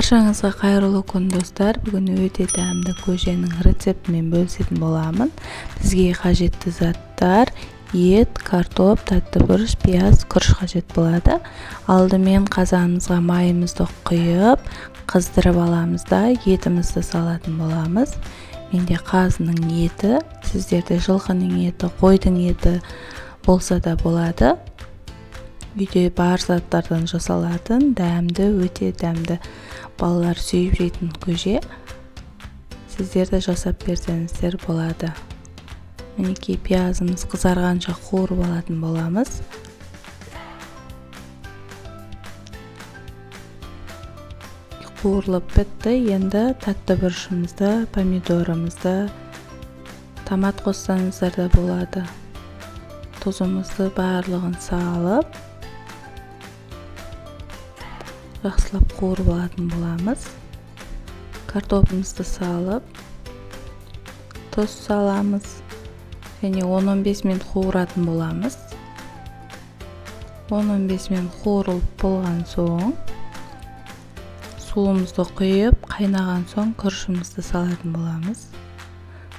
Баршаңызға қайырлы күн, достар. Бүгін өте дәмді көженің рецептімен бөлісетін боламын. Бізге қажетті заттар: ет, картоп, тәтті бұрыш, пияз, күріш қажет болады. Алдымен қазанымызға майымызды құйып, қыздырып аламыз да, етімізді салатын боламыз. Менде қазының еті, сіздерде жылқының еті, қойдың еті болса да болады. Үйде бар заттардан жасалатын дәмді, өте дәмді, балалар сүйіп жейтін көже. Сіздер де жасап берсеңіздер болады. Мінекей, пиязымыз қызарғанша қуырып алатын боламыз. Қуырылып бітті. Енді тәтті бұрышымызды, помидорымызды, томат қоссаңыздар да болады. Тұзымызды барлығын салып, жақсылап қуырып алатын боламыз. Картопымызды салып, тұз саламыз және 10-15 минут қуыратын боламыз. 10-15 минут қуырылып болған соң суымызды құйып, қайнаған соң күрішімізді салатын боламыз.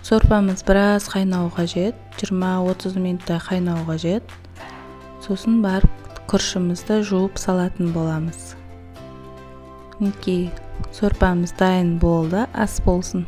Сорпамыз біраз қайнау қажет, 20-30 минуттай қайнау қажет. Сосын барып күрішімізді жуып салатын боламыз. Мінекей, сорпамыз дайын болды. Ас болсын.